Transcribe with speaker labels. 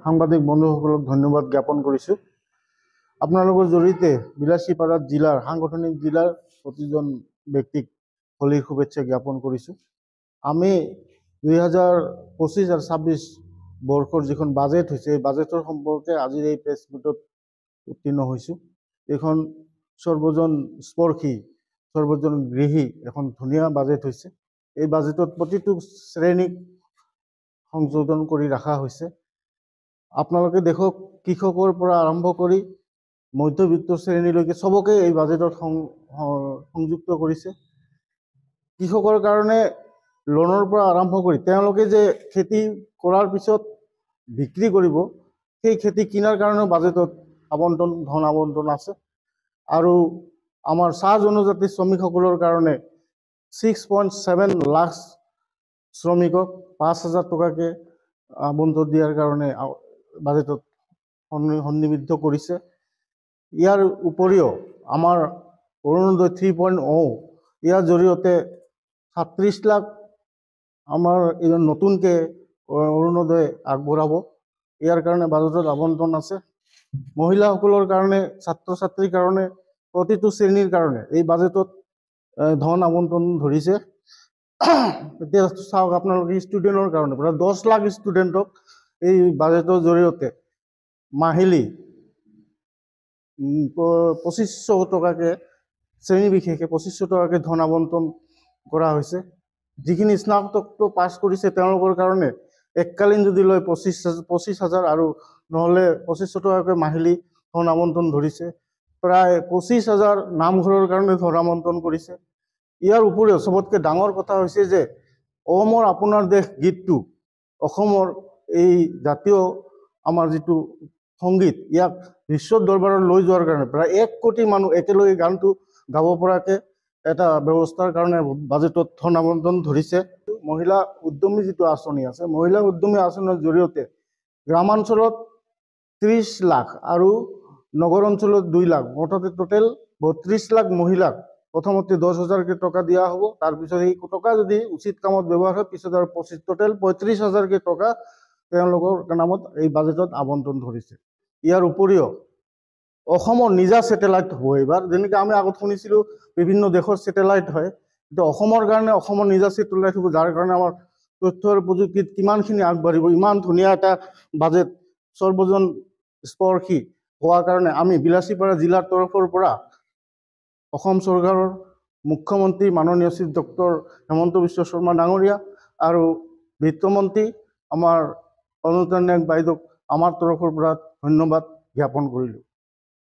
Speaker 1: সাংবাদিক বন্ধুসকলক ধন্যবাদ জ্ঞাপন কৰিছোঁ। আপোনালোকৰ জৰিয়তে বিলাসীপাৰা জিলাৰ সাংগঠনিক জিলাৰ প্ৰতিজন ব্যক্তিক হোলীৰ শুভেচ্ছা জ্ঞাপন কৰিছোঁ। আমি 2025 আৰু 26 বৰ্ষৰ যিখন বাজেট হৈছে, এই বাজেটৰ সম্পৰ্কে আজিৰ এই প্ৰেছ মিটত উত্তীৰ্ণ হৈছোঁ। এইখন সৰ্বজন স্পৰ্শী, সৰ্বজন গৃহী এখন ধুনীয়া বাজেট হৈছে। এই বাজেটত প্ৰতিটো শ্ৰেণীক সংযোজন কৰি ৰখা হৈছে। আপোনালোকে দেখক, কৃষকৰ পৰা আৰম্ভ কৰি মধ্যবিত্ত শ্ৰেণীলৈকে চবকে এই বাজেটত সংযুক্ত কৰিছে। কৃষকৰ কাৰণে লোনৰ পৰা আৰম্ভ কৰি তেওঁলোকে যে খেতি কৰাৰ পিছত বিক্ৰী কৰিব, সেই খেতি কিনাৰ কাৰণেও বাজেটত আবণ্টন, ধন আবণ্টন আছে। আৰু আমাৰ চাহ জনজাতি শ্ৰমিকসকলৰ কাৰণে 6.7 লাখ শ্ৰমিকক 5000 টকাকৈ আবণ্টন দিয়াৰ কাৰণে বাজেটত সন্নিৱিদ্ধ কৰিছে। ইয়াৰ উপৰিও আমাৰ অৰুণোদয় 3.0, ইয়াৰ জৰিয়তে 37 লাখ আমাৰ এই নতুনকৈ অৰুণোদয় আগবঢ়াব, ইয়াৰ কাৰণে বাজেটত আবণ্টন আছে। মহিলাসকলৰ কাৰণে, ছাত্ৰ ছাত্ৰীৰ কাৰণে, প্ৰতিটো শ্ৰেণীৰ কাৰণে এই বাজেটত ধন আবণ্টন ধৰিছে। এতিয়া চাওক আপোনালোকে, ষ্টুডেণ্টৰ কাৰণে প্ৰায় 10 লাখ ষ্টুডেণ্টক এই বাজেটৰ জৰিয়তে মাহিলী 2500 টকাকৈ, শ্ৰেণী বিশেষে 2500 টকাকৈ ধন আবণ্টন কৰা হৈছে। যিখিনি স্নাতকটো পাছ কৰিছে, তেওঁলোকৰ কাৰণে এককালীন যদি লয় 25,000 আৰু নহ'লে 2500 টকাকৈ মাহিলী ধন আবণ্টন ধৰিছে। প্ৰায় 25,000 নামঘৰৰ কাৰণে ধন আবণ্টন কৰিছে। ইয়াৰ উপৰিও চবতকৈ ডাঙৰ কথা হৈছে যে অ' মোৰ আপোনাৰ দেশ গীতটো, অসমৰ এই জাতীয় আমাৰ যিটো সংগীত, ইয়াক বিশ্ব দৰবাৰত লৈ যোৱাৰ কাৰণে প্ৰায় 1 কোটি মানুহ একেলগে গানটো গাব পৰাকৈ এটা ব্যৱস্থাৰ কাৰণে বাজেটত ধন আবণ্টন ধৰিছে। মহিলা উদ্যমী যিটো আঁচনি আছে, মহিলা উদ্যমী আঁচনিৰ জৰিয়তে গ্ৰামাঞ্চলত 30 লাখ আৰু নগৰ অঞ্চলত 2 লাখ, মুঠতে টোটেল 32 লাখ মহিলাক প্ৰথমতে 10,000কৈ টকা দিয়া হ'ব। তাৰপিছত এই টকা যদি উচিত কামত ব্যৱহাৰ হয়, পিছত আৰু টোটেল 35,000কৈ টকা তেওঁলোকৰ নামত এই বাজেটত আবণ্টন ধৰিছে। ইয়াৰ উপৰিও অসমৰ নিজা ছেটেলাইট হ'ব এইবাৰ। যেনেকৈ আমি আগত শুনিছিলোঁ বিভিন্ন দেশৰ ছেটেলাইট হয়, কিন্তু অসমৰ কাৰণে অসমৰ নিজা ছেটেলাইট হ'ব, যাৰ কাৰণে আমাৰ তথ্য আৰু প্ৰযুক্তিত কিমানখিনি আগবাঢ়িব। ইমান ধুনীয়া এটা বাজেট সৰ্বজন স্পৰ্শী হোৱাৰ কাৰণে আমি বিলাসীপাৰা জিলাৰ তৰফৰ পৰা অসম চৰকাৰৰ মুখ্যমন্ত্ৰী মাননীয় শ্ৰী ডক্টৰ হেমন্ত বিশ্ব শৰ্মা ডাঙৰীয়া আৰু বিত্তমন্ত্ৰী আমাৰ অনুতা নেওগ বাইদেউক আমাৰ তৰফৰ পৰা ধন্যবাদ জ্ঞাপন কৰিলোঁ।